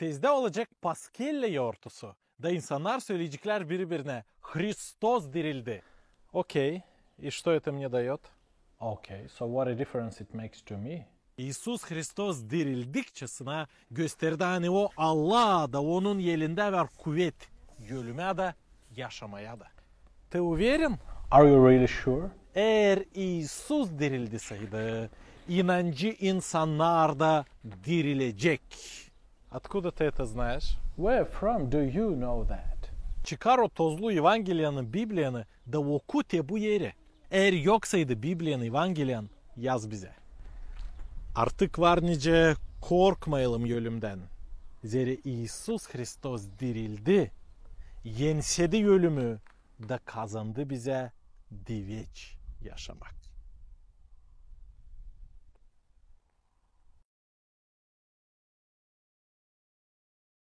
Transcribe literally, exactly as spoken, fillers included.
Tezdä olacek Paskellä yortusu. Da insannar söleyeceklär biri-birinä: Hristos dirildi. Okey. И что это мне даёт? Окей, so what a difference it makes to me? İisus Hristos dirildikçä sınä gösterdi, ani O Allah da, Onun elindä var kuvet ölümä dä, yaşamaya da. Ты уверен? Are you really sure? Eer İisus dirildi saydı, inancı insannar da dirilecek. Откуда ты это знаешь? Where from do you know that? Çıkar o tozlu Evangeliyanı, Bibliyanı da oku te bu eri. Eer yok saydı Bibliyan, Evangeliyan, yaz bizä. Artık var nicä korkmayalım ölümdän. Zerä İisus Hristos dirildi, ensedi ölümü da kazandı bizä diveç yaşamak.